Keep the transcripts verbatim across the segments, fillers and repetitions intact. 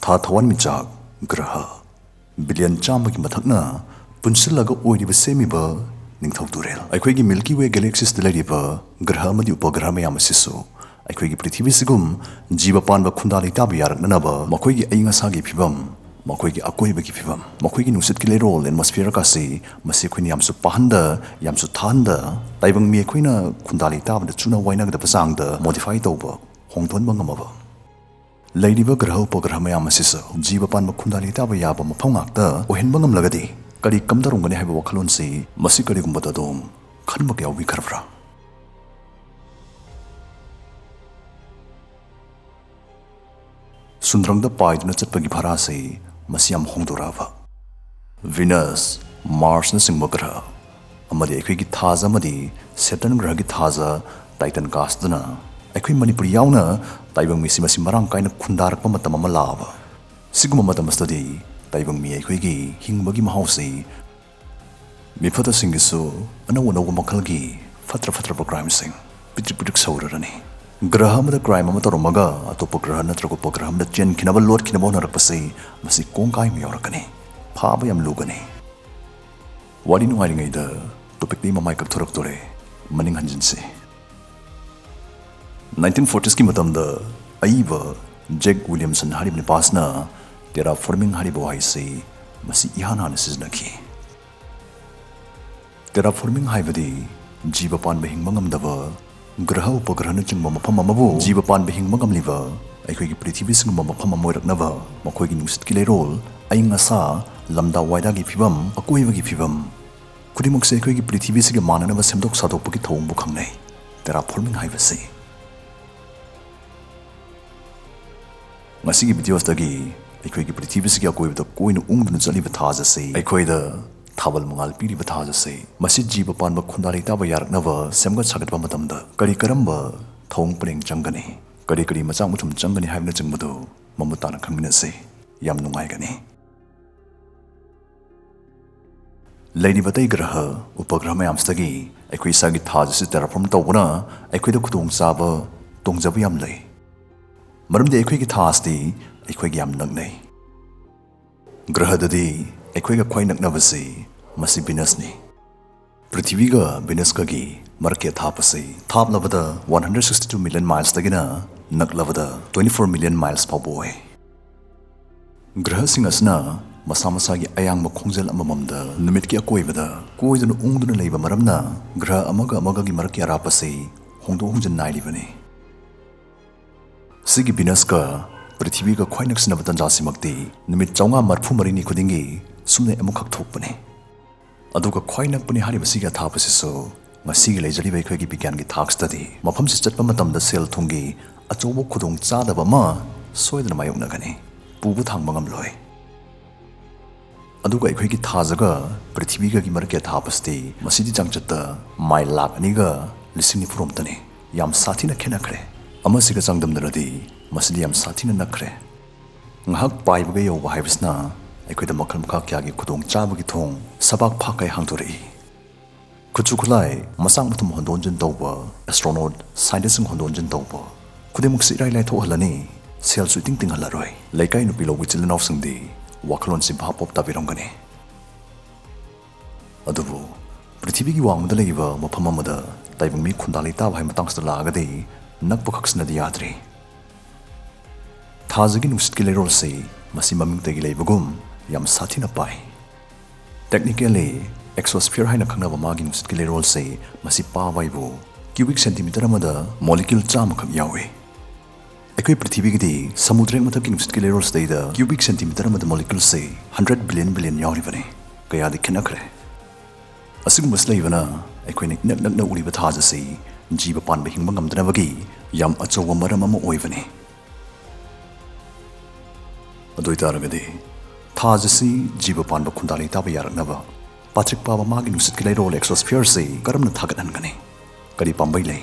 ꯊꯥ ꯊꯋꯥꯟꯃꯤꯆꯥꯛ ꯒ꯭ꯔꯍ ꯕꯤꯂꯤꯌꯟ ꯆꯥꯝꯃꯒꯤ ꯃꯊꯛꯅ ꯄꯨꯟꯁꯤꯜꯂꯒ ꯑꯣꯏꯔꯤꯕ ꯁꯦꯝꯃꯤꯕ ꯅꯤꯡꯊꯧ ꯇꯨꯔꯦꯜ꯫ ꯑꯩꯈꯣꯏꯒꯤ Milky Way galaxiesꯇ ꯂꯩꯔꯤꯕ ꯒ꯭ꯔꯍ ꯑꯃꯗꯤ ꯎꯄꯒ꯭ꯔꯍ ꯃꯌꯥꯝ ꯑꯁꯤꯁꯨ ꯑꯩꯈꯣꯏꯒꯤ ꯄ꯭ꯔꯤꯊꯤꯕꯤꯁꯤꯒꯨꯝ ꯖꯤꯕ ꯄꯥꯟꯕ ꯈꯨꯟꯗꯥ ꯂꯩꯇꯥꯕ ꯌꯥꯔꯛꯅꯅꯕ ꯃꯈꯣꯏꯒꯤ ꯑꯏꯪ ꯑꯁꯥꯒꯤ ꯐꯤꯕꯝ, ꯃꯈꯣꯏꯒꯤ ꯑꯀꯣꯏꯕꯒꯤ ꯐꯤꯕꯝ, ꯃꯈꯣꯏꯒꯤ ꯅꯨꯡꯁꯤꯠꯀꯤ ꯂꯩꯔꯣꯜ, atmosphere ꯀꯥꯁꯤ ꯃꯁꯤ ꯑꯩꯈꯣꯏꯅ ꯌꯥꯝꯁꯨ ꯄꯥꯍꯟꯗ, ꯌꯥꯝꯁꯨ ꯊꯥꯍꯟꯗ, ꯇꯥꯏꯕꯪ ꯃꯤ ꯑꯩꯈꯣꯏꯅ ꯈꯨꯟꯗꯥ ꯂꯩꯇꯥꯕꯗ ꯆꯨꯅ ꯋꯥꯏꯅꯒꯗꯕ ꯆꯥꯡꯗ modify ꯇꯧꯕ, ꯍꯣꯡꯗꯣꯛꯍꯟꯕ ꯉꯝꯃꯕ꯫ ꯂꯩꯔꯤꯕ ꯒ꯭ꯔꯍ ꯎꯄꯒ꯭ꯔꯍ ꯃꯌꯥꯝ ꯑꯁꯤꯁꯨ ꯖꯤꯕ ꯄꯥꯟꯕ ꯈꯨꯟꯗꯥ ꯂꯩꯇꯥꯕ ꯌꯥꯕ ꯃꯐꯝ ꯉꯥꯛꯇ ꯑꯣꯏꯍꯟꯕ ꯉꯝꯂꯒꯗꯤ ꯀꯔꯤ ꯀꯝꯗꯧꯔꯝꯒꯅꯤ ꯍꯥꯏꯕ ꯋꯥꯈꯜꯂꯣꯟꯁꯤ ꯃꯁꯤ ꯀꯔꯤꯒꯨꯝꯕꯗ ꯑꯗꯣꯝ ꯈꯟꯕꯒ ꯌꯥꯎꯕꯤꯈ꯭ꯔꯕ꯭ꯔꯥ? ꯁꯨꯟꯗ꯭ꯔꯪꯗ ꯄꯥꯏꯗꯨꯅ ꯆꯠꯄꯒꯤ ꯚꯔꯥꯁꯤ ꯃꯁꯤ ꯌꯥꯝ ꯍꯣꯡꯗꯣꯔꯛꯑꯕ꯫ Venus, Marsꯅꯆꯤꯡꯕ ꯒ꯭ꯔꯍ ꯑꯃꯗꯤ ꯑꯩꯈꯣꯏꯒꯤ ꯊꯥꯖ ꯑꯃꯗꯤ Saturn ꯒ꯭ꯔꯍꯒꯤ ꯊꯥꯖ Titan ꯀꯥꯁꯇꯨꯅ ꯑꯩꯈꯣꯏ ꯃꯅꯤꯄꯨꯔ ꯌꯥꯎꯅ ꯇꯥꯏꯕꯪ ꯃꯤꯁꯤ ꯃꯁꯤ ꯃꯔꯥꯡ ꯀꯥꯏꯅ ꯈꯨꯟꯗꯥꯔꯛꯄ ꯃꯇꯝ ꯑꯃ ꯂꯥꯛꯑꯕ꯫ ꯁꯤꯒꯨꯝꯕ ꯃꯇꯝ ꯑꯁꯤꯗꯗꯤ ꯇꯥꯏꯕꯪ ꯃꯤ ꯑꯩꯈꯣꯏꯒꯤ ꯍꯤꯡꯕꯒꯤ ꯃꯍꯥꯎꯁꯤ ꯃꯤꯐꯠꯇꯁꯤꯡꯒꯤꯁꯨ ꯑꯅꯧ ꯑꯅꯧꯕ ꯃꯈꯜꯒꯤ ꯐꯠꯇ꯭ꯔ ꯐꯠꯇ꯭ꯔꯕ crimeꯁꯤꯡ ꯄꯤꯇ꯭ꯔꯤꯛ ꯄꯤꯇ꯭ꯔꯤꯛ ꯁꯧꯔꯔꯅꯤ꯫ ꯒ꯭ꯔꯍ ꯑꯃꯗ crime ꯑꯃ ꯇꯧꯔꯝꯃꯒ ꯑꯇꯣꯞꯄ ꯒ꯭ꯔꯍ ꯅꯠꯇ꯭ꯔꯒ ꯎꯄꯒ꯭ꯔꯍ ꯑꯃꯗ ꯆꯦꯟꯈꯤꯅꯕ, ꯂꯣꯠꯈꯤꯅꯕ ꯍꯣꯠꯅꯔꯛꯄꯁꯤ ꯃꯁꯤ ꯀꯣꯡꯒꯥꯏ ꯑꯃ ꯌꯥꯎꯔꯛꯀꯅꯤ꯫ ꯐꯥꯕ ꯌꯥꯝ ꯂꯨꯒꯅꯤ꯫ ꯋꯥꯔꯤ ꯅꯨꯡꯉꯥꯏꯔꯤꯉꯩꯗ topicꯇꯤ ꯃꯃꯥꯏ ꯀꯛꯊꯣꯔꯛꯇꯣꯔꯦ꯫ ꯃꯅꯤꯡ ꯍꯟꯖꯤꯟꯁꯤ꯫ Nineteen fortiesꯀꯤ ꯃꯇꯝꯗ ꯑꯏꯕ Jack Williamson ꯍꯥꯏꯔꯤꯕ ꯅꯨꯄꯥꯁꯤꯅ terraforming ꯍꯥꯏꯔꯤꯕ ꯋꯥꯍꯩꯁꯤ ꯃꯁꯤ ꯏꯍꯥꯟ ꯍꯥꯟꯅ ꯁꯤꯖꯤꯟꯅꯈꯤ꯫ Terraforming ꯍꯥꯏꯕꯗꯤ ꯖꯤꯕ ꯄꯥꯟꯕ ꯍꯤꯡꯕ ꯉꯝꯗꯕ ꯒ꯭ꯔꯍ ꯎꯄꯒ꯭ꯔꯍꯅꯆꯤꯡꯕ ꯃꯐꯝ ꯑꯃꯕꯨ ꯖꯤꯕ ꯄꯥꯟꯕ ꯍꯤꯡꯕ ꯉꯝꯂꯤꯕ ꯑꯩꯈꯣꯏꯒꯤ ꯄ꯭ꯔꯤꯊꯤꯕꯤꯁꯤꯒꯨꯝꯕ ꯃꯐꯝ ꯑꯃ ꯑꯣꯏꯔꯛꯅꯕ ꯃꯈꯣꯏꯒꯤ ꯅꯨꯡꯁꯤꯠꯀꯤ ꯂꯩꯔꯣꯜ, ꯑꯏꯪ ꯑꯁꯥ, ꯂꯝꯗꯥ ꯋꯥꯏꯗꯥꯒꯤ ꯐꯤꯕꯝ, ꯑꯀꯣꯏꯕꯒꯤ ꯐꯤꯕꯝ ꯈꯨꯗꯤꯡꯃꯛꯁꯦ ꯑꯩꯈꯣꯏꯒꯤ ꯄ꯭ꯔꯤꯊꯤꯕꯤꯁꯤꯒ ꯃꯥꯟꯅꯅꯕ ꯁꯦꯝꯗꯣꯛ ꯁꯥꯗꯣꯛꯄꯒꯤ ꯊꯧꯑꯣꯡꯕꯨ ꯈꯪꯅꯩ terraforming ꯍꯥꯏꯕꯁꯤ꯫ ꯉꯁꯤꯒꯤ videosꯇꯒꯤ ꯑꯩꯈꯣꯏꯒꯤ ꯄ꯭ꯔꯤꯊꯤꯕꯤꯁꯤꯒꯤ ꯑꯀꯣꯏꯕꯗ ꯀꯣꯏꯅ ꯎꯪꯗꯨꯅ ꯆꯠꯂꯤꯕ ꯊꯥꯖ ꯑꯁꯤ, ꯑꯩꯈꯣꯏꯗ ꯊꯥꯕꯜ ꯃꯉꯥꯜ ꯄꯤꯔꯤꯕ ꯊꯥꯖ ꯑꯁꯤ, ꯃꯁꯤ ꯖꯤꯕ ꯄꯥꯟꯕ ꯈꯨꯟꯗꯥ ꯂꯩꯇꯥꯕ ꯌꯥꯔꯛꯅꯕ ꯁꯦꯝꯒꯠ ꯁꯥꯒꯠꯄ ꯃꯇꯝꯗ ꯀꯔꯤ ꯀꯔꯝꯕ ꯊꯧꯑꯣꯡ ꯄꯔꯦꯡ ꯆꯪꯒꯅꯤ, ꯀꯔꯤ ꯀꯔꯤ ꯃꯆꯥꯛ ꯃꯊꯨꯝ ꯆꯪꯒꯅꯤ ꯍꯥꯏꯕꯅꯆꯤꯡꯕꯗꯨ ꯃꯃꯨꯠ ꯇꯥꯅ ꯈꯪꯃꯤꯟꯅꯁꯤ꯫ ꯌꯥꯝ ꯅꯨꯡꯉꯥꯏꯒꯅꯤ꯫ ꯂꯩꯔꯤꯕ ꯑꯇꯩ ꯒ꯭ꯔꯍ, ꯎꯄꯒ꯭ꯔꯍ ꯃꯌꯥꯝꯁꯤꯗꯒꯤ ꯑꯩꯈꯣꯏ ꯏꯁꯥꯒꯤ ꯊꯥꯁꯤ terraform ꯇꯧꯕꯅ ꯑꯩꯈꯣꯏꯗ ꯈꯨꯗꯣꯡꯆꯥꯕ, ꯇꯣꯡꯖꯕ ꯌꯥꯝ ꯂꯩ꯫ ꯃꯔꯝꯗꯤ ꯑꯩꯈꯣꯏꯒꯤ ꯊꯥꯁꯤꯗꯤ ꯑꯩꯈꯣꯏꯒ ꯌꯥꯝ ꯅꯛꯅꯩ꯫ ꯒ꯭ꯔꯍꯗꯗꯤ ꯑꯩꯈꯣꯏꯒ ꯈ꯭ꯋꯥꯏ ꯅꯛꯅꯕꯁꯤ ꯃꯁꯤ ꯚꯤꯅꯁꯅꯤ꯫ ꯄ꯭ꯔꯤꯊꯤꯕꯤꯒ ꯚꯤꯅꯁꯀꯒꯤ ꯃꯔꯛꯀꯤ ꯑꯊꯥꯞꯄꯁꯤ ꯊꯥꯞꯂꯕꯗ one hundred sixty two million milesꯇꯒꯤꯅ ꯅꯛꯂꯕꯗ twenty four million miles ꯐꯥꯎꯕ ꯑꯣꯏ꯫ ꯒ꯭ꯔꯍꯁꯤꯡ ꯑꯁꯤꯅ ꯃꯁꯥ ꯃꯁꯥꯒꯤ ꯑꯌꯥꯡꯕ ꯈꯣꯡꯖꯦꯜ ꯑꯃꯃꯝꯗ ꯅꯨꯃꯤꯠꯀꯤ ꯑꯀꯣꯏꯕꯗ ꯀꯣꯏꯗꯨꯅ ꯎꯪꯗꯨꯅ ꯂꯩꯕ ꯃꯔꯝꯅ ꯒ꯭ꯔꯍ ꯑꯃꯒ ꯑꯃꯒꯒꯤ ꯃꯔꯛꯀꯤ ꯑꯔꯥꯞꯄꯁꯤ ꯍꯣꯡꯗꯣꯛ ꯍꯣꯡꯖꯤꯟ ꯅꯥꯏꯔꯤꯕꯅꯤ꯫ ꯁꯤꯒꯤ ꯚꯤꯅꯁꯀ ꯄ꯭ꯔꯤꯊꯤꯕꯤꯒ ꯈ꯭ꯋꯥꯏ ꯅꯛꯁꯤꯟꯅꯕ ꯇꯥꯟꯖꯥꯁꯤꯃꯛꯇꯤ ꯅꯨꯃꯤꯠ ꯆꯥꯝꯃꯉꯥ ꯃꯔꯤꯐꯨ ꯃꯔꯤꯅꯤ ꯈꯨꯗꯤꯡꯒꯤ ꯁꯨꯞꯅꯩ ꯑꯃꯨꯛꯈꯛ ꯊꯣꯛꯄꯅꯤ꯫ ꯑꯗꯨꯒ ꯈ꯭ꯋꯥꯏ ꯅꯛꯄꯅꯤ ꯍꯥꯏꯔꯤꯕ ꯁꯤꯒꯤ ꯑꯊꯥꯞꯄꯁꯤꯁꯨ ꯉꯁꯤꯒꯤ ꯂꯩꯖꯔꯤꯕ ꯑꯩꯈꯣꯏꯒꯤ ꯕꯤꯒ꯭ꯌꯥꯟꯒꯤ ꯊꯥꯛꯁꯤꯗꯗꯤ ꯃꯐꯝꯁꯤ ꯆꯠꯄ ꯃꯇꯝꯗ ꯁꯦꯜ ꯊꯨꯝꯒꯤ ꯑꯆꯧꯕ ꯈꯨꯗꯣꯡ ꯆꯥꯗꯕ ꯑꯃ ꯁꯣꯏꯗꯅ ꯃꯥꯌꯣꯛꯅꯒꯅꯤ꯫ ꯄꯨꯕ ꯊꯥꯡꯕ ꯉꯝꯂꯣꯏ꯫ ꯑꯗꯨꯒ ꯑꯩꯈꯣꯏꯒꯤ ꯊꯥꯖꯒ ꯄ꯭ꯔꯤꯊꯤꯕꯤꯒꯒꯤ ꯃꯔꯛꯀꯤ ꯑꯊꯥꯞꯄꯁꯤꯗꯤ ꯃꯁꯤꯗꯤ ꯆꯥꯡꯆꯠꯇ ꯃꯥꯏꯜ ꯂꯥꯈ ꯑꯅꯤꯒ ꯂꯤꯁꯤꯡ ꯅꯤꯐꯨꯔꯣꯝꯇꯅꯤ꯫ ꯌꯥꯝ ꯁꯥꯊꯤꯅ ꯈꯦꯠꯅꯈ꯭ꯔꯦ꯫ ꯑꯃꯁꯤꯒ ꯆꯥꯡꯗꯝꯅꯔꯗꯤ ꯃꯁꯤꯗꯤ ꯌꯥꯝ ꯁꯥꯊꯤꯅ ꯅꯛꯈ꯭ꯔꯦ꯫ ꯉꯥꯏꯍꯥꯛ ꯄꯥꯏꯕꯒ ꯌꯧꯕ ꯍꯥꯏꯕꯁꯤꯅ ꯑꯩꯈꯣꯏꯗ ꯃꯈꯜ ꯃꯈꯥ ꯀꯌꯥꯒꯤ ꯈꯨꯗꯣꯡꯆꯥꯕꯒꯤ ꯊꯣꯡ ꯁꯕꯥꯛ ꯐꯥꯛ ꯀꯩ ꯍꯥꯡꯗꯣꯔꯛꯏ꯫ ꯈꯨꯠꯁꯨ ꯈꯨꯠꯂꯥꯏ, ꯃꯆꯥꯛ ꯃꯊꯨꯝ ꯍꯣꯟꯗꯣꯛ ꯍꯣꯟꯖꯤꯟ ꯇꯧꯕ, ꯑꯦꯁꯇ꯭ꯔꯣꯅꯣꯠ, ꯁꯥꯏꯟꯇꯤꯁꯁꯤꯡ ꯍꯣꯟꯗꯣꯛ ꯍꯣꯟꯖꯤꯟ ꯇꯧꯕ, ꯈꯨꯗꯤꯡꯃꯛꯁꯤ ꯏꯔꯥꯏ ꯂꯥꯏꯊꯣꯛꯍꯜꯂꯅꯤ꯫ ꯁꯦꯜꯁꯨ ꯏꯇꯤꯡ ꯇꯤꯡꯍꯜꯂꯔꯣꯏ꯫ ꯂꯩꯀꯥꯏ ꯅꯨꯄꯤ ꯂꯧꯕ ꯏꯆꯤꯜ ꯏꯅꯥꯎꯁꯤꯡꯗꯤ ꯋꯥꯈꯜꯂꯣꯟꯁꯤ ꯚꯥꯞ ꯄꯣꯞ ꯇꯥꯕꯤꯔꯝꯒꯅꯤ꯫ ꯑꯗꯨꯕꯨ ꯄ꯭ꯔꯤꯊꯤꯕꯤꯒꯤ ꯋꯥꯡꯃꯗ ꯂꯩꯔꯤꯕ ꯃꯐꯝ ꯑꯃꯗ ꯇꯥꯏꯕꯪ ꯃꯤ ꯈꯨꯟꯗꯥ ꯂꯩꯇꯥꯕ ꯍꯥꯏꯕ ꯃꯇꯥꯡꯁꯤꯗ ꯂꯥꯛꯑꯒꯗꯤ ꯅꯛꯄ ꯈꯛꯁꯤꯅꯗꯤ ꯌꯥꯗ꯭ꯔꯤ꯫ ꯊꯥꯖꯒꯤ ꯅꯨꯡꯁꯤꯠꯀꯤ ꯂꯩꯔꯣꯜꯁꯤ ꯃꯁꯤ ꯃꯃꯤꯡꯇꯒꯤ ꯂꯩꯕꯒꯨꯝ ꯌꯥꯝ ꯁꯥꯊꯤꯅ ꯄꯥꯏ꯫ Technically, exosphere ꯍꯥꯏꯅ ꯈꯪꯅꯕ ꯃꯥꯒꯤ ꯅꯨꯡꯁꯤꯠꯀꯤ ꯂꯩꯔꯣꯜꯁꯤ ꯃꯁꯤ ꯄꯥꯕ ꯍꯥꯏꯕꯨ cubic centimeter ꯑꯃꯗ molecule ꯆꯥꯝꯃꯈꯛ ꯌꯥꯎꯏ꯫ ꯑꯩꯈꯣꯏ ꯄ꯭ꯔꯤꯊꯤꯕꯤꯒꯤꯗꯤ ꯁꯃꯨꯗ꯭ꯔ ꯃꯊꯛꯀꯤ ꯅꯨꯡꯁꯤꯠꯀꯤ ꯂꯩꯔꯣꯜꯁꯤꯗꯩꯗ cubic centimeter ꯑꯃꯗ moleculeꯁꯤ hundred billion billion ꯌꯥꯎꯔꯤꯕꯅꯤ꯫ ꯀꯌꯥꯗꯤ ꯈꯦꯠꯅꯈ꯭ꯔꯦ! ꯑꯁꯤꯒꯨꯝꯕꯁꯤ ꯂꯩꯕꯅ ꯑꯩꯈꯣꯏꯅ ꯏꯅꯛ ꯅꯛꯅ ꯎꯔꯤꯕ ꯊꯥꯖ ꯑꯁꯤ ꯖꯤꯕ ꯄꯥꯟꯕ ꯍꯤꯡꯕ ꯉꯝꯗꯅꯕꯒꯤ ꯌꯥꯝ ꯑꯆꯧꯕ ꯃꯔꯝ ꯑꯃ ꯑꯣꯏꯕꯅꯤ꯫ ꯑꯗꯨ ꯑꯣꯏꯇꯥꯔꯒꯗꯤ ꯊꯥꯖ ꯑꯁꯤ ꯖꯤꯕ ꯄꯥꯟꯕ ꯈꯨꯟꯗꯥ ꯂꯩꯇꯥꯕ ꯌꯥꯔꯛꯅꯕ ꯄꯥꯇ꯭ꯔꯤꯛ ꯄꯥꯕ ꯃꯥꯒꯤ ꯅꯨꯡꯁꯤꯠꯀꯤ ꯂꯩꯔꯣꯜ exosphereꯁꯤ ꯀꯔꯝꯅ ꯊꯥꯒꯠꯍꯟꯒꯅꯤ? ꯀꯔꯤ ꯄꯥꯝꯕꯩ ꯂꯩ?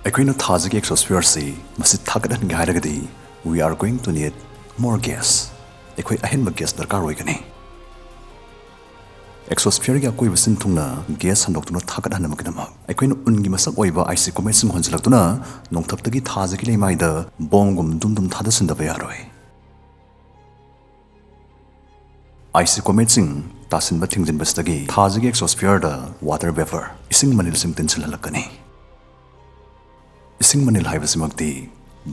ꯑꯩꯈꯣꯏꯅ ꯊꯥꯖꯒꯤ exosphereꯁꯤ ꯃꯁꯤ ꯊꯥꯒꯠꯍꯟꯒꯦ ꯍꯥꯏꯔꯒꯗꯤ we are going to need more gas꯫ ꯑꯩꯈꯣꯏ ꯑꯍꯦꯟꯕ gas ꯗꯔꯀꯥꯔ ꯑꯣꯏꯒꯅꯤ꯫ ꯑꯦꯛꯁꯣꯁ꯭ꯐꯤꯌꯔꯒꯤ ꯑꯀꯣꯏꯕ ꯁꯤꯟ ꯊꯨꯡꯅ ꯒ꯭ꯌꯥꯁ ꯁꯟꯗꯣꯛꯇꯨꯅ ꯊꯥꯒꯠꯍꯟꯅꯕꯒꯤꯗꯃꯛ ꯑꯩꯈꯣꯏꯅ ꯎꯟꯒꯤ ꯃꯁꯛ ꯑꯣꯏꯕ ꯑꯥꯏꯁꯤ ꯀꯣꯃꯦꯠꯁꯤꯡ ꯍꯣꯟꯖꯤꯜꯂꯛꯇꯨꯅ ꯅꯣꯡꯊꯛꯇꯒꯤ ꯊꯥꯖꯒꯤ ꯂꯩꯃꯥꯏꯗ ꯕꯣꯝꯒꯨꯝ ꯗꯨꯝ ꯗꯨꯝ ꯊꯥꯗꯁꯤꯟꯗꯕ ꯌꯥꯔꯣꯏ꯫ ꯑꯥꯏꯁꯤ ꯀꯣꯃꯦꯠꯁꯤꯡ ꯇꯥꯁꯤꯟꯕ ꯊꯤꯡꯖꯤꯟꯕꯁꯤꯗꯒꯤ ꯊꯥꯖꯒꯤ ꯑꯦꯛꯁꯣꯁ꯭ꯐꯤꯌꯔꯗ ꯋꯥꯇꯔ ꯚꯦꯄꯔ, ꯏꯁꯤꯡ ꯃꯅꯤꯜꯁꯤꯡ ꯇꯤꯟꯁꯤꯜꯍꯜꯂꯛꯀꯅꯤ꯫ ꯏꯁꯤꯡ ꯃꯅꯤꯜ ꯍꯥꯏꯕꯁꯤꯃꯛꯇꯤ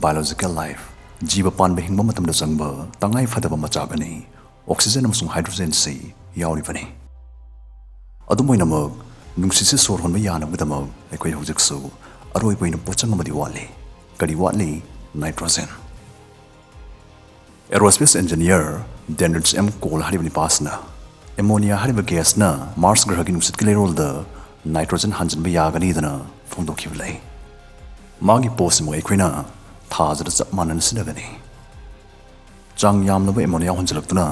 ꯕꯥꯏꯑꯣꯂꯣꯖꯤꯀꯦꯜ ꯂꯥꯏꯐ, ꯖꯤꯕ ꯄꯥꯟꯕ ꯍꯤꯡꯕ ꯃꯇꯝꯗ ꯆꯪꯕ ꯇꯉꯥꯏ ꯐꯗꯕ ꯃꯆꯥꯛ ꯑꯃꯅꯤ꯫ ꯑꯣꯛꯁꯤꯖꯦꯟ ꯑꯃꯁꯨꯡ ꯍꯥꯏꯗ꯭ꯔꯣꯖꯦꯟꯁꯤ ꯌꯥꯎꯔꯤꯕꯅꯤ꯫ ꯑꯗꯨꯝ ꯑꯣꯏꯅꯃꯛ, ꯅꯨꯡꯁꯤꯠꯁꯤ ꯁꯣꯔ ꯍꯣꯟꯕ ꯌꯥꯅꯕꯒꯤꯗꯃꯛ ꯑꯩꯈꯣꯏ ꯍꯧꯖꯤꯛꯁꯨ ꯑꯔꯣꯏꯕ ꯑꯣꯏꯅ ꯄꯣꯠꯆꯪ ꯑꯃꯗꯤ ꯋꯥꯠꯂꯤ꯫ ꯀꯔꯤ ꯋꯥꯠꯂꯤ? Nitrogen. Aerospace engineer Daniels M Cole ꯍꯥꯏꯔꯤꯕ ꯅꯤꯄꯥꯁꯤꯅ ꯑꯦꯃꯣꯅꯤꯌꯥ ꯍꯥꯏꯔꯤꯕ ꯒ꯭ꯌꯥꯁꯅ ꯃꯥꯔꯁ ꯒ꯭ꯔꯍꯒꯤ ꯅꯨꯡꯁꯤꯠꯀꯤ ꯂꯩꯔꯣꯜꯗ ꯅꯥꯏꯇ꯭ꯔꯣꯖꯦꯟ ꯍꯟꯖꯤꯟꯕ ꯌꯥꯒꯅꯤꯗꯅ ꯐꯣꯡꯗꯣꯛꯈꯤꯕ ꯂꯩ꯫ ꯃꯥꯒꯤ ꯄꯣꯠꯁꯤꯃꯛ ꯑꯩꯈꯣꯏꯅ ꯊꯥꯖꯗ ꯆꯞ ꯃꯥꯟꯅꯅ ꯁꯤꯖꯤꯟꯅꯒꯅꯤ꯫ ꯆꯥꯡ ꯌꯥꯝꯂꯕ ꯑꯦꯃꯣꯅꯤꯌꯥ ꯍꯣꯟꯖꯤꯜꯂꯛꯇꯨꯅ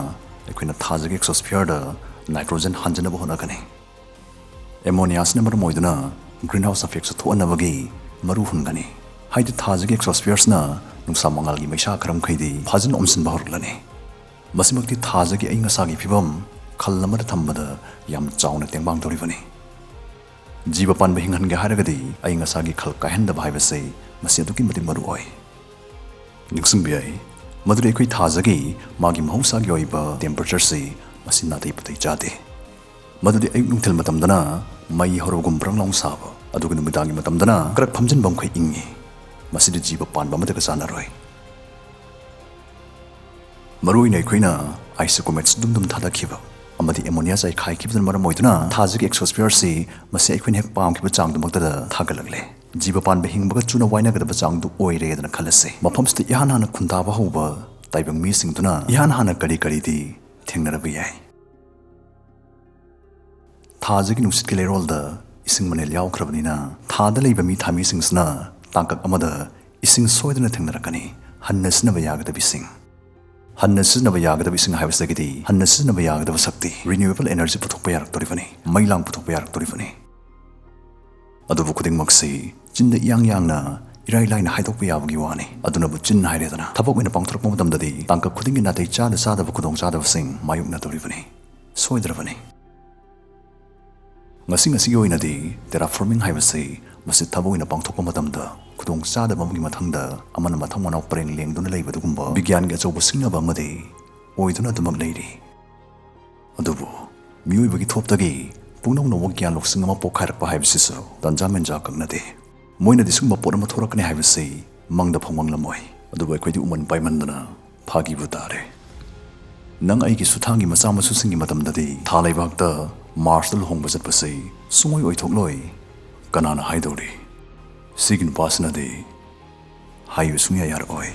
ꯑꯩꯈꯣꯏꯅ ꯊꯥꯖꯒꯤ ꯑꯦꯛꯁꯣꯁ꯭ꯐꯤꯌꯔꯗ ꯅꯥꯏꯇ꯭ꯔꯣꯖꯦꯟ ꯍꯟꯖꯤꯟꯅꯕ ꯍꯣꯠꯅꯒꯅꯤ꯫ ꯑꯦꯃꯣꯅꯤꯌꯥꯁꯤꯅ ꯃꯔꯝ ꯑꯣꯏꯗꯨꯅ ꯒ꯭ꯔꯤꯟꯍꯥꯎꯁ ꯏꯐꯦꯛꯁꯨ ꯊꯣꯛꯍꯟꯅꯕꯒꯤ ꯃꯔꯨ ꯍꯨꯟꯒꯅꯤ꯫ ꯍꯥꯏꯗꯤ ꯊꯥꯖꯒꯤ ꯑꯦꯛꯁꯣꯁ꯭ꯐꯤꯌꯔꯁꯤꯅ ꯅꯨꯡꯁꯥ ꯃꯉꯥꯜꯒꯤ ꯃꯩꯁꯥ ꯈꯔ ꯃꯈꯩꯗꯤ ꯐꯥꯖꯤꯟ ꯑꯣꯝꯁꯤꯟꯕ ꯍꯧꯔꯛꯂꯅꯤ꯫ ꯃꯁꯤꯃꯛꯇꯤ ꯊꯥꯖꯒꯤ ꯑꯏꯪ ꯑꯁꯥꯒꯤ ꯐꯤꯕꯝ ꯈꯜ ꯑꯃꯗ ꯊꯝꯕꯗ ꯌꯥꯝꯅ ꯆꯥꯎꯅ ꯇꯦꯡꯕꯥꯡ ꯇꯧꯔꯤꯕꯅꯤ꯫ ꯖꯤꯕ ꯄꯥꯟꯕ ꯍꯤꯡꯍꯟꯒꯦ ꯍꯥꯏꯔꯒꯗꯤ ꯑꯏꯪ ꯑꯁꯥꯒꯤ ꯈꯜ ꯀꯥꯏꯍꯟꯗꯕ ꯍꯥꯏꯕꯁꯤ ꯃꯁꯤ ꯑꯗꯨꯛꯀꯤ ꯃꯇꯤꯛ ꯃꯔꯨ ꯑꯣꯏ꯫ ꯅꯤꯡꯁꯤꯡꯕ ꯌꯥꯏ ꯃꯗꯨꯗꯤ ꯑꯩꯈꯣꯏ ꯊꯥꯖꯒꯤ ꯃꯥꯒꯤ ꯃꯍꯧꯁꯥꯒꯤ ꯑꯣꯏꯕ ꯇꯦꯝꯄꯔꯦꯆꯔꯁꯤ ꯃꯁꯤ ꯅꯥꯇꯩ ꯄꯨꯇꯩ ꯆꯥꯗꯦ꯫ ꯃꯗꯨꯗꯤ ꯑꯌꯨꯛ ꯅꯨꯡꯊꯤꯜ ꯃꯇꯝꯗꯅ ꯃꯩ ꯍꯧꯔꯒꯨꯝ ꯕ꯭ꯔꯪ ꯂꯥꯎ ꯁꯥꯕ, ꯑꯗꯨꯒ ꯅꯨꯃꯤꯗꯥꯡꯒꯤ ꯃꯇꯝꯗꯅ ꯀ꯭ꯔꯛ ꯐꯝꯖꯤꯟꯕ ꯃꯈꯩ ꯏꯪꯉꯤ꯫ ꯃꯁꯤꯗꯤ ꯖꯤꯕ ꯄꯥꯟꯕ ꯑꯃꯠꯇꯒ ꯆꯥꯟꯅꯔꯣꯏ꯫ ꯃꯔꯨꯑꯣꯏꯅ ꯑꯩꯈꯣꯏꯅ ꯑꯥꯏꯁꯤ ꯀꯣꯃꯦꯠꯁ ꯗꯨꯝ ꯗꯨꯝ ꯊꯥꯗꯈꯤꯕ ꯑꯃꯗꯤ ꯑꯦꯃꯣꯅꯤꯌꯥ ꯆꯥꯏꯈꯥꯏꯈꯤꯕꯗꯨꯅ ꯃꯔꯝ ꯑꯣꯏꯗꯨꯅ ꯊꯥꯖꯒꯤ ꯑꯦꯛꯁꯣꯁ꯭ꯐꯤꯌꯔꯁꯤ ꯃꯁꯤ ꯑꯩꯈꯣꯏꯅ ꯍꯦꯛ ꯄꯥꯝꯈꯤꯕ ꯆꯥꯡꯗꯨꯃꯛꯇꯗ ꯊꯥꯒꯠꯂꯛꯂꯦ꯫ ꯖꯤꯕ ꯄꯥꯟꯕ ꯍꯤꯡꯕꯒ ꯆꯨꯅ ꯋꯥꯏꯅꯒꯗꯕ ꯆꯥꯡꯗꯨ ꯑꯣꯏꯔꯦꯗꯅ ꯈꯜꯂꯁꯤ꯫ ꯃꯐꯝꯁꯤꯗ ꯏꯍꯥꯟ ꯍꯥꯟꯅ ꯈꯨꯟꯗꯥꯕ ꯍꯧꯕ ꯇꯥꯏꯕꯪ ꯃꯤꯁꯤꯡꯗꯨꯅ ꯏꯍꯥꯟ ꯍꯥꯟꯅ ꯀꯔꯤ ꯀꯔꯤꯗꯤ ꯊꯦꯡꯅꯔꯕ ꯌꯥꯏ? ꯊꯥꯖꯒꯤ ꯅꯨꯡꯁꯤꯠꯀꯤ ꯂꯩꯔꯣꯜꯗ ꯏꯁꯤꯡ ꯃꯅꯤꯜ ꯌꯥꯎꯈ꯭ꯔꯕꯅꯤꯅ ꯊꯥꯗ ꯂꯩꯕ ꯃꯤ ꯊꯥꯃꯤꯁꯤꯡꯁꯤꯅ ꯇꯥꯡꯀꯛ ꯑꯃꯗ ꯏꯁꯤꯡ ꯁꯣꯏꯗꯅ ꯊꯦꯡꯅꯔꯛꯀꯅꯤ꯫ ꯍꯟꯅ ꯁꯤꯖꯤꯟꯅꯕ ꯌꯥꯒꯗꯕ ꯏꯁꯤꯡ꯫ ꯍꯟꯅ ꯁꯤꯖꯤꯟꯅꯕ ꯌꯥꯒꯗꯕ ꯏꯁꯤꯡ ꯍꯥꯏꯕꯁꯤꯗꯒꯤꯗꯤ ꯍꯟꯅ ꯁꯤꯖꯤꯟꯅꯕ ꯌꯥꯒꯗꯕ ꯁꯛꯇꯤ, ꯔꯤꯅ꯭ꯌꯨꯑꯦꯕꯜ ꯑꯦꯅꯔꯖꯤ ꯄꯨꯊꯣꯛꯄ ꯌꯥꯔꯛꯇꯣꯔꯤꯕꯅꯤ, ꯃꯩ ꯂꯥꯡ ꯄꯨꯊꯣꯛꯄ ꯌꯥꯔꯛꯇꯣꯔꯤꯕꯅꯤ꯫ ꯑꯗꯨꯕꯨ ꯈꯨꯗꯤꯡꯃꯛꯁꯤ ꯆꯤꯟꯗ ꯏꯌꯥꯡ ꯌꯥꯡꯅ ꯏꯔꯥꯏ ꯂꯥꯏꯅ ꯍꯥꯏꯗꯣꯛꯄ ꯌꯥꯕꯒꯤ ꯋꯥꯅꯤ꯫ ꯑꯗꯨꯅꯕꯨ ꯆꯤꯟ ꯍꯥꯏꯔꯦꯗꯅ, ꯊꯕꯛ ꯑꯣꯏꯅ ꯄꯥꯡꯊꯣꯔꯛꯄ ꯃꯇꯝꯗꯗꯤ ꯇꯥꯡꯀꯛ ꯈꯨꯗꯤꯡꯒꯤ ꯅꯥꯇꯩ ꯆꯥꯗ ꯆꯥꯗꯕ ꯈꯨꯗꯣꯡꯆꯥꯗꯕꯁꯤꯡ ꯃꯥꯌꯣꯛꯅꯗꯧꯔꯤꯕꯅꯤ꯫ ꯁꯣꯏꯗ꯭ꯔꯕꯅꯤ꯫ ꯉꯁꯤ ꯉꯁꯤꯒꯤ ꯑꯣꯏꯅꯗꯤ terraforming ꯍꯥꯏꯕꯁꯤ ꯃꯁꯤ ꯊꯕꯛ ꯑꯣꯏꯅ ꯄꯥꯡꯊꯣꯛꯄ ꯃꯇꯝꯗ ꯈꯨꯗꯣꯡ ꯆꯥꯗꯕ ꯑꯃꯒꯤ ꯃꯊꯪꯗ ꯑꯃꯅ ꯃꯊꯪ ꯃꯅꯥꯎ ꯄꯔꯦꯡ ꯂꯦꯡꯗꯨꯅ ꯂꯩꯕ ꯑꯗꯨꯒꯨꯝꯕ ꯕꯤꯒ꯭ꯌꯥꯟꯒꯤ ꯑꯆꯧꯕ ꯁꯤꯡꯅꯕ ꯑꯃꯗꯤ ꯑꯣꯏꯗꯨꯅ ꯑꯗꯨꯃꯛ ꯂꯩꯔꯤ꯫ ꯑꯗꯨꯕꯨ ꯃꯤꯑꯣꯏꯕꯒꯤ ꯊꯣꯞꯇꯒꯤ ꯄꯨꯡꯅꯧ ꯅꯧꯕ ꯒ꯭ꯌꯥꯟ ꯂꯧꯁꯤꯡ ꯑꯃ ꯄꯣꯛꯈꯥꯏꯔꯛꯄ ꯍꯥꯏꯕꯁꯤꯁꯨ ꯇꯟꯖꯥ ꯃꯦꯟꯖꯥ ꯀꯛꯅꯗꯦ꯫ ꯃꯣꯏꯅꯗꯤ ꯁꯤꯒꯨꯝꯕ ꯄꯣꯠ ꯑꯃ ꯊꯣꯔꯛꯀꯅꯤ ꯍꯥꯏꯕꯁꯤ ꯃꯪꯗ ꯐꯥꯎ ꯃꯪꯂꯝꯃꯣꯏ꯫ ꯑꯗꯨꯕꯨ ꯑꯩꯈꯣꯏꯗꯤ ꯎꯃꯟ ꯄꯥꯏꯃꯟꯗꯅ ꯐꯥꯒꯤꯕꯨ ꯇꯥꯔꯦ꯫ ꯅꯪ ꯑꯩꯒꯤ ꯁꯨꯊꯥꯡꯒꯤ ꯃꯆꯥ ꯃꯁꯨꯁꯤꯡꯒꯤ ꯃꯇꯝꯗꯗꯤ ꯊꯥ ꯂꯩꯕꯥꯛꯇ ꯃꯥꯔꯁꯇ ꯂꯨꯍꯣꯡꯕ ꯆꯠꯄꯁꯤ ꯁꯨꯡꯑꯣꯏ ꯑꯣꯏꯊꯣꯛꯂꯣꯏ꯫ ꯀꯅꯥꯅ ꯍꯥꯏꯗꯧꯔꯤ? ꯁꯤꯒꯤ ꯅꯨꯄꯥꯁꯤꯅꯗꯤ ꯍꯥꯏꯕ ꯁꯨꯡꯌꯥ ꯌꯥꯔꯛꯑꯣꯏ꯫